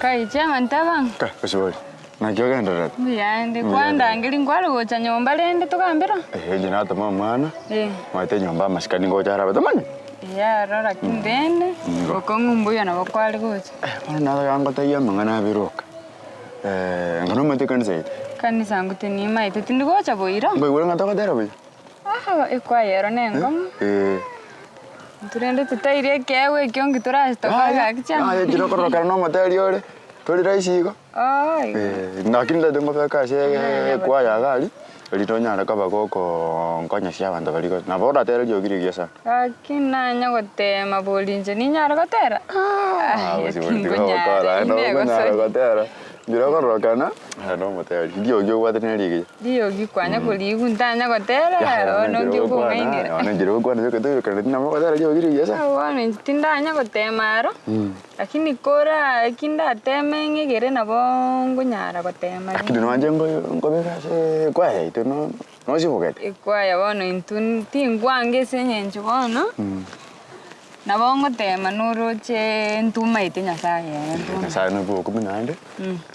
Kai chairman taba. Ka, Bosibori, naki ogendererete? Mbuya inde, Mbuya inde. kwandangeria nkware gocha nyomba rende togambera? Eeh, inche natoma omwana, Eh. omanyete enyomba amasikani ngocha arabe tomanyeti? Eeh aro lakini rende, Nigo. bokong'u mbuya nabo kware gocha. Eh, bono naye gangotebia amang'ana abere oka, ng'a nomanyete ekanisa yaito? Kanisa ngute nimaete tindi gocha boira. Nkoigure ng'a togotera buya? Aa ekwaya ero nengong'u. Eh. Intwe rende totairi ekeegwa ekio nki torache tokore gaki chianga. Aye ekero okororokana na omoteri ore, tori rahisi igo. Oo igo. Eh, lakini ntagete ngobeke ase ekwaya iga aria, erinde onyare koba gokoonkonyesia abanto baria gose nabo oratere riogi rigiya sana. Gaki nanya gotema bori inche ninyare gotera? Ah, Aye gose bori tiga tinkonyara, gokora, inde nabo okonyara egosori. gotera, ekero okororokana, aye na omoteri, riogi obwate nere rigiya. Riogi kwanya koriigwa ntanya gotera, bono nki okong'ainera. Bono enchera ogokwana rioka toirokaneti nabo ogotera riogi rigiya sa. Bono inche tindanya gotema aro, lakini kora eki ndateme ng'egere nabo ngonyara gotema Lakini rende. nonye nko- nkobeka ase ekwaya yaito no- nosibogete. Ekwaya bono intwe tingwanga ase eng'encho bono. Nabo ngotema noroche ntumaete Nyasaye ere ntumaete. Nyasaye nobwe obokumia naende,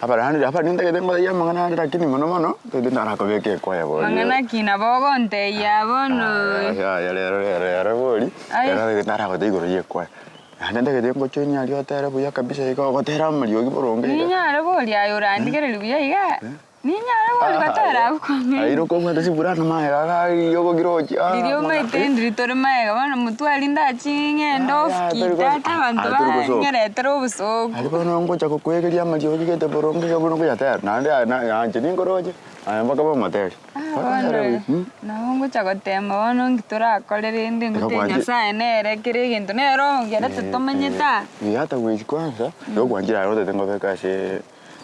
abarandi aba nintagete ngotebi amang'ana ande lakini mono mono, ntagete narakobeka ekwaya boria. Mang'ana ki nabo ogontebia bono. Yaya rero rero rero bori, Aye. rero ntagete naragotebi igoro ya ekwaya. Naende ntagete ngochoinie aria otere buya kabisa iga ogotere amariogi boronge iga. Ninyare bori aye orandigereria buya iga. Ninyare bori gotera abwo kwang'aina. Aye okobwata chiburana magega iga riria ogogira ochi ah, Riria omaete ndiri tore magega bono motwari ndachi ng'ende Ah, off ah, ki tori goso- tata abanto ah, tori gosoka. bang'eretere obosooku. Aria bono ngocha gokoegeria amariogi gete boronge iga buna okoyatera naende aye na inche ninkoroche aye mpaka bamotebie. Ah bono nabo ngocha gotema bono nki torakore rende Igo ngotebi kwanche- Nyasaye nere kera egento nere ogerete tomanyete aa. Buya tagwechia kwanza, igo kwanchire aye otagete ngobeke ase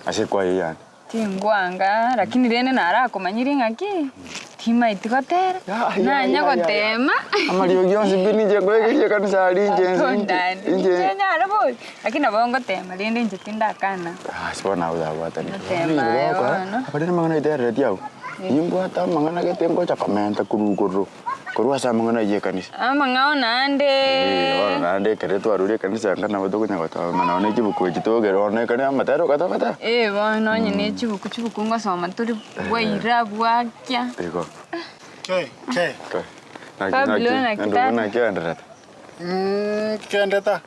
ase ekwaya eywo yane. Tingwanga, lakini rende narakomanyirie ng'aki, timaeti gotera, Ya, ya, nanya ya, ya, ya. gotema. Amariogi onsi pi ninche nkoegeria ekanisa aria inche inche Atondani, inche inche nyare bori, lakini nabo ngotema rende inche tindakana. Ase bono abwo yabwatanire. Gotema aye bono. Abarire amang'ana aiterereti abwo, nimbwate amang'ana gete ngocha komenta korwa igoro. Korwa ase amang'ana ayio y'ekanisa. Amang'ao naende. Ee, bono naende ekero twarure ekanisa anga nabo tokonya gotoma nonye ne chibuku echi togere bono ekero amatera ogatogotera. Ee bono onye ne chibuku chibuku ngosoma tore bwaira bwakia. Igo. Ke, ke. Ke. Naki Pablo naki, naki endugu tata? naki oendererete? Kende ta.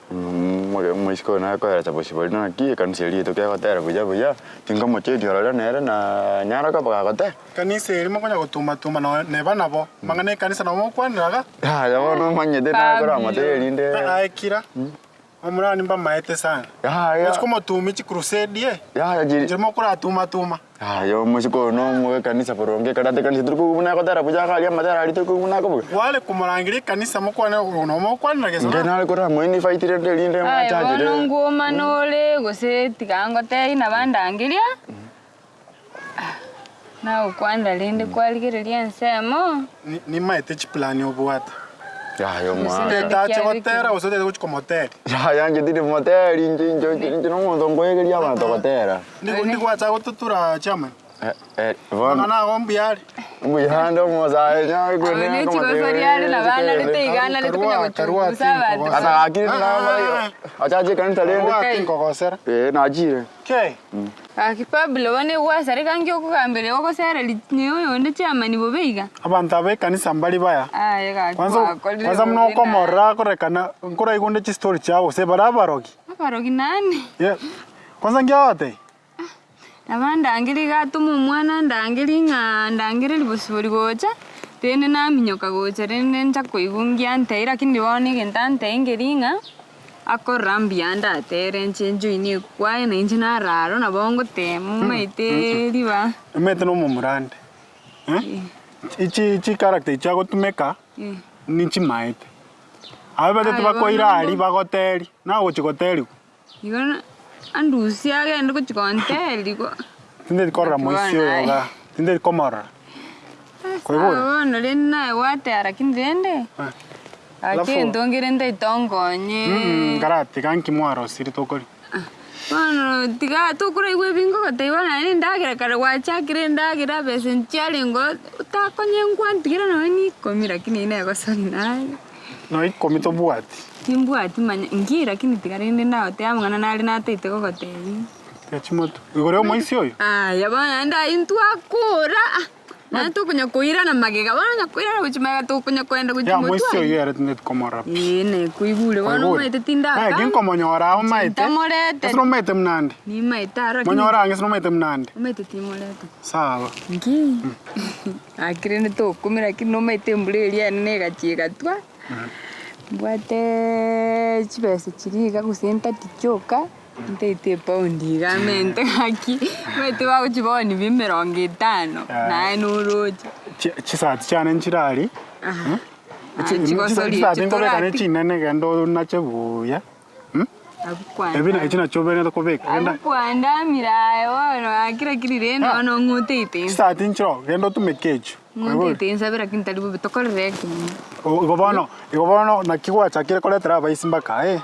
Omoiseke oyo nakoerecha bosibori naki ekanisa eria yaito kegotera buya buya, tinkomocheria ororo nere na nyara koba gagotera. Ekanisa eria mokonya gotuma-tuma nonya neba nabo, amang'ana 'ekanisa nabo mogokwanera iga. Yaya bono omanyete nakoramotebi erinde. Aye kira, omorani mbamaete sana. Yaya. Gochi komotuma echikrusedi eh, Yaya chiri. inche mokoratuma-tuma. Yaya omosike oyo nomobe ekanisa boronge ekero ate ekanisa tori koigwa buna agotera buya iga aria amatera aria tori koigwa buna akobuga. Kware komorangeria ekanisa mokwane nabo mogokwanera gese Inche nare koramoinvite rende erinde Aye mwachachere. bono ngwomana ore gose tiga ngotebi nabandangeria. Nagokwanera rende kwarigereria ensemo. Nimaete chiplani obwate. Yaya omwana. Otetache gotera gose otete gochia komoteri. Yaya inche tindi moteri inche inche inche nomonto nkoegeria abanto gotera. Nigo ndigwacha gototura chairman. Eh eh bono. Amang'ana ago mbuya are. Mbuya ande omosae nyaye Abwo ne chigosori are nabo anarete iga anarete konya gochungusa abanto. Ata gaki namanya achache ekanisa rende. Karua tinkogosera. Eh nachire. Kei. Gaki Pablo bono egwasareka nki okogamberia ogosereria oyonde chiamani bobe iga? Abanto aba ekanisa mbari baya. Aye gaki Kwanza gwakorire kwanza buna bobe okomorora akorekana nkoraigwe onde chistori chiabo gose bare abarogi. Abarogi nani? Ye kwanza nkiagotebi? Nabo ndangerie iga atome omwana ndangerie ng'a ndangererie bosibori gocha, rende naminyoka gocha rende ncha koigwa ngiantebia lakini bono egento antebia nkeri ng'a. Akorora mbuya ndatere inche njoine ekwaya na inche nararo nabo ngotema omaete riba. Omanyete na omomura nde, eh, chi chicharacter echi agotumeka nichimaete. Abwo batete Aye bakoira bono aria bagoteria, nagochi goteriwa. Igo andusie agende gochia gonteria go. Tindeti korora moisia oyo igaa, tindeti komorora. Sawa bono rende naye gwateba lakini rende, gaki egento nkere ntaete onkonye. Nkaratiga nki mwarosirie tokoria? Bono tiga tokoraigwa ebi ngogotebia bono naende endagera kare gwachakire endagera ebesa nchiarenge oo otakonye nkwantigera nonye na ikomi lakini eywo negosori naye. Nonye ikomi tobwati? Timbwati manya nki lakini tiga rende ndagotebia amang'ana nare nataete gogotebia. Tiga chimoto. Igoro omoisia oyo. Aya bono naende ayio ntwakora, ah, naende tokonya koirana magega, bono onye koirana gochia magega tokonya koenda gochia Ya motwe omoisia aye. oyio ere tindeti komorora pi. Ee nakoigure bono Kwaigure? omanyete tindakana. Naki nkomonyora aa omaete. Ntamorete. Ase nomaete buna ande. Nimaete aro lakini. Monyore ange ase nomaete buna ande. Omanyete timoreta. Sawa. Nki? Gaki rende tokumia lakini nomaete embura eria enene egachia egatwa. Mbwate chibesa chiria iga gose ntati chioka, ntaete epaundi iga amente gaki, omanyete bagochibonia bia emerongo etano, naye noroche. Chisati chiane nchire aria, chigosoria chisati echio nkobeka torati. nechinene genda onache buya, ebi echi nachio obenerete kobeka, genda. Abwo kwandamire aye bono gaki lakini rende bono ng'oteite inse. Chisati nchiroo, genda otumeke echio. Ng'oteite inse abe lakini tari bobe tokorere ekeene. Igo bono, igo bono naki gwachakire koretera abaisi mpaka aye?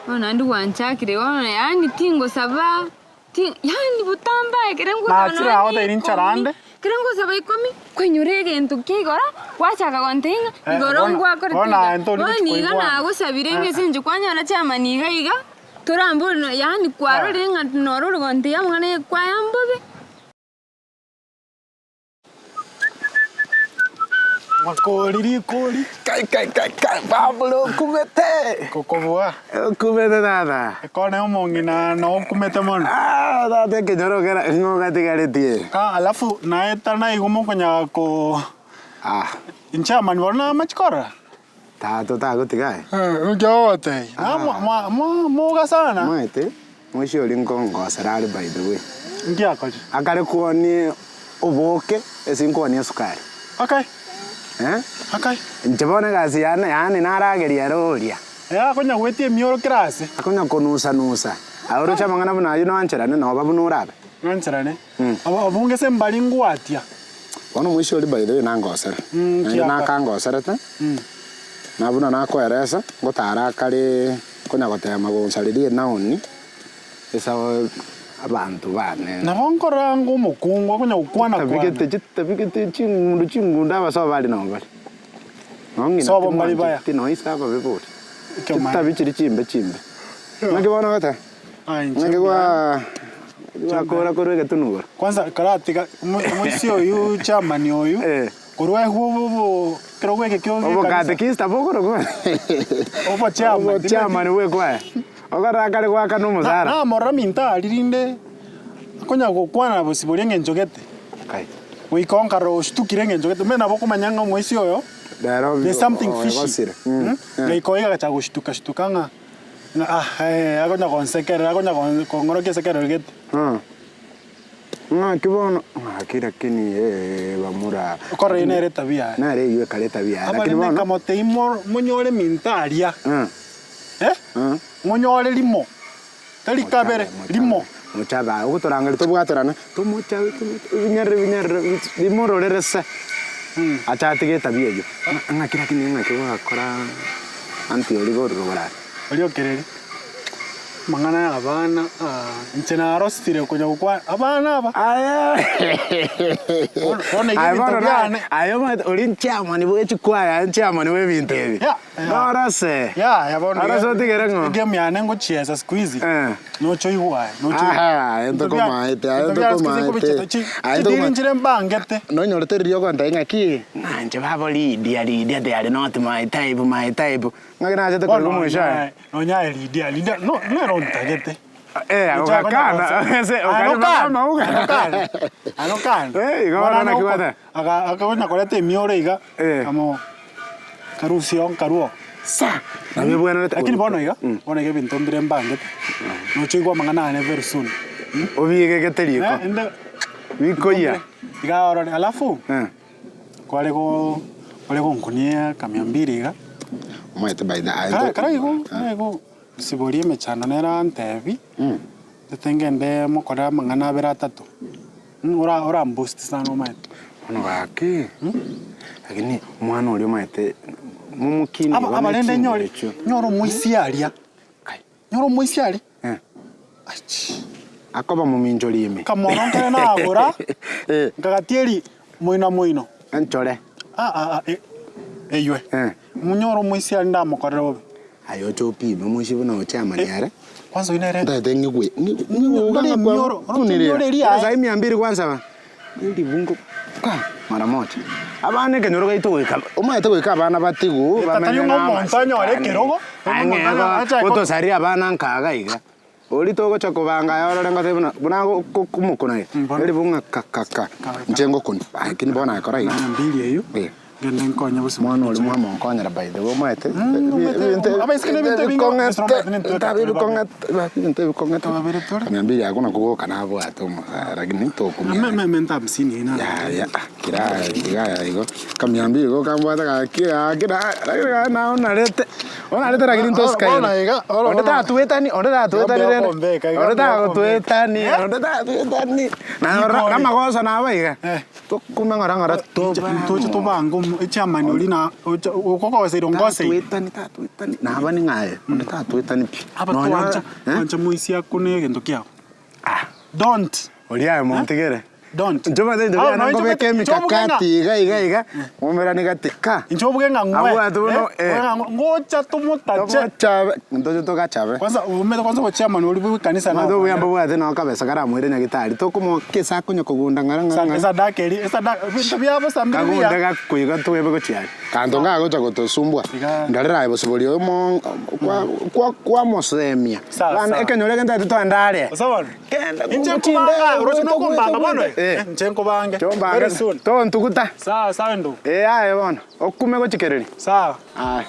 Bono naende gwanchakire bono yaani tingosaba, ti yaani botambe aye ekere ngosaba Nachire nonye ao otebi nchara ikomi, ande. ekere ngosaba ikomi, kwainyora egento kia igoro, gwachaka gontebia ng'a Eh, igoro bono- ngwakorete bono iga. aye ntori Bono iga koigwana. nagosabire ng'a ase eng'encho kwanyora chiamani iga iga, torambore no yaani kwarorire ng'a noro ore gontebia amang'ana ya ekwaya mbobe. Makori rikori. Kai kai kai kai Pablo okumete. Kokobua. Okumete tata. Ekone omong'ina na okumete mono. Ah tata ekenyoro kera ng'o gatigaretie. Ah alafu naeta naigo mokonyara ko Ah. Inche amani bono namachi korora. Tata otagotiga aye. Inki ogotebia? Ah moga sana. Omanyete moisia oria nkongosera are by the way. Inki akorire? Akare kwonia oboke ase nkwonia esukari. Okay. Eh? Okay. Inche bono egasi yane yaani narageria ere oria. Eh akonya goetia emioro kera ase. Akonya konusa nusa. Aye oroche amang'ana buna ayio noancherane noba buna orabe. Ng'ancherane. Obonge ase mbari ngwatia. Bono omoisia oria by the way nangosera. Naende nakangoserete, na buna nakoeresa, ngotara akare konya gotema gonsareria enaoni ase abanto bane. Nabo nkorora anga omokungu akonya gokwana kwana. Chitabigete chitabigete chingundu chingundu abasobo bare nabo bare. Nonye ng'ina Sobo mbari baya. timwancheti nonya ase ababe bori. Ekeombe. Chitabi chiria chimbe chimbe. Naki bono ogoteba? Aye inche Naki mbuya. gwa gwakora korwa egetunu igoro? Kwanza karatiga omo- omoisia oyio chairman oyu Eh. korwa aigwe obo obo ekerogo eke kio Obo ekanisa. katekista bokorokwa Obo chairman, Obo chairman bwa ekwaya. Okorora akare goakana omosara. Namorora minto aria rinde akonya gokwana na bosibori eng'encho gete. Kai. Goika onkarora oshitukire eng'encho gete. Omanyete nabo okomanya ng'a omoisia oyo Rero there's something fishy. ogosire. Mm. Goika oiga agacha goshituka shituka ng'a Ng'a ah eh, akonya gonsekerera, akonya gon- kong'orokia esekerero gete. Ah. Ng'aki bono, ng'aki lakini eh bamura. Okora eyio nere etabia yaye. Nere eyio ekare etabia yaye, lakini Abarende bono. nkamotebia mo- monyore minto aria, Ah. eh, Ah. monyore rimo, tari kabere, rimo. Mochabe aye, ogotorangeria tobwaterane, tomochabe tomochabe, ebinyarire ebinyarire bimororere se, ache atige etabia eyio. Ng'aki lakini ng'aki gwakora anti oria korwa rogoro aria. Oria okereri, amang'ana ya abana aa, inche narosire konya gokwana, abana aba. Aye Bono bono iga Aye ebinto bono na biane. aye omanyete ori chairman bwe chikwaya aye chairman bwe ebinto ebi. Ya, ya. Norose. Yaya bono Norose iga otigere ng'o? egame yane ngochiesa siku hizi Eh. noche oigwe aye noche oigwe. Aha, aye Ebinto bia- ntokomaete, aye ebinto bia siku hizi ntokomaete. nkobichesa chi- Aye chidiri ntokoma- nchire mbangete. Nonyorete riria ogontebia ng'aki, ng'a inche babo Lydia, Lydia they are not my type, my type. Ng'aki nachete Bono korwa omwisho aye. nonya aye Lydia, Lydia no nere ontagete. Eh, ogakana, ase okarema amauga. Anokana. Eh, igo bono naki gwateba? Akagonya koreta emioro iga, Eh. amo nkarusia oo nkarua oo. Sa! Nabo ebwenerete Lakini bono iga, bono iga ebinto mbire mbangete, nocha oigwe amang'ana ane very soon. Obiegegete riko. Eh, inde Bikoyia. Iga orore, alafu, Eh. kware go kware gonkunia ekamia mbiri iga, Omanyete by the kara karaigo karaigo Siboria emechando nere antebi, ntete ngende mokorere amang'ana abere atato, ora oramboost sana omanyete. Bono gaki, lakini omwana oria omanyete momokini Aba igo aba ne rende chinguru nyore echio. nyore omoisia aria, Kai. nyore omoisia aria, Eh. achi. Akoba mominchori ime. Kamoro nkare nagora, Eh. nkagatieri moino moino. Enchore. Ah ah ah, eywe. Eh. Monyore omoisia aria ndamokorere bobe. Aye oche opime omoisia buna ochairman are. Kwanza oyio nere. Ntagete ng'igwe ng'igwe Ndore emioro, oroche emioro eria aye. Sai mia mbili kwanza eribungo ka mara moja. Abana ekenyoro gaito goika omanyete goika abana batigwe Tari bamenye ng'a na omonto anyore amasikani. ekerogo, Ang'e omonto igo, ache gotosaria abana nkaga iga. Oria togocha kobanga aye orore ngotebi buna buna komokuna iga, Bono. eribu ng'a ka ka ka, inche ngokuna, lakini bono aye kora iga. Mia mbili eyio, Eh. ngende nkonye bosio. Mwana oria mwamonkonyera by the way omanyete, omanyete, ebinto abaiseke na ebinto ebinge, ebikong'ete, omanyete nintwe ntabe tore babere. ebikong'ete, ebinto ebikong'ete. Babere tore. Mia mbili akwo nakwo goka nabwate omosae lakini tokumia. Me- me- menta hamsini eyio naro. Yaya, kira iga aya igo, kamia mbili gokambwata gaki gaki na lakini gaki naonarete, onarete lakini ntosikaine. Bono iga, oro- Onde tatuetani, onde tatuetani Iga rende, mbuya onde kombeka, iga mbuya tagotuetani, onde tatuetani, na Ikori. namagoso nabo iga, Eh. tokume ng'ora ng'ora toba Toche tobange omo- echairman oria na ocha- okogoseire ongoseire. Tatuetani, tatuetani, naba ning'o aye, onde tatuetani pi. Aba Nonya- twancha, eh? twancha moisia akune egento kiago. Ah. Don't. Oria aye montigere. Don't. Inche omanyete inche Ah, buna no, inche nkobeka omanyete- inche obuge ng'a- emikakati iga iga iga, ng'umerani gati ka. Inche obuge ng'a ng'we. Abwate bono, Eh, eh. obuge ng'a ng'we. Ngocha tomotache. Tomochabe, ntoche togachabe. Kwanza omanyete kwanza obochairman oria bwe ekanisa Omanyete obuya mbobwate noo kabesa karamoire nyagitari, tokomoa kese akonya kogunda ng'ora ng'ora ng'ora. Esadaka eria, esadaka, ebinto biabo bosa mbire Kagunde buya. gakoiga twebe gochia aria. Kanto ngagocha gotosumbua, Iga. ndarera aye bosibori oyo kwa kwa kwamosemia. Sawa, Bono sawa. ekenyoro eke ntagete toende aria. Gose bono? Kenda Inche gochinde nkobanga, oroche goeta, nokombanga goeta, bono goeta. eh? Inche nkobange. Chombange. Very soon. Tontuguta. Sawa sawa endugu. Eh aye bono, okume gochikereria. Sawa. Aye.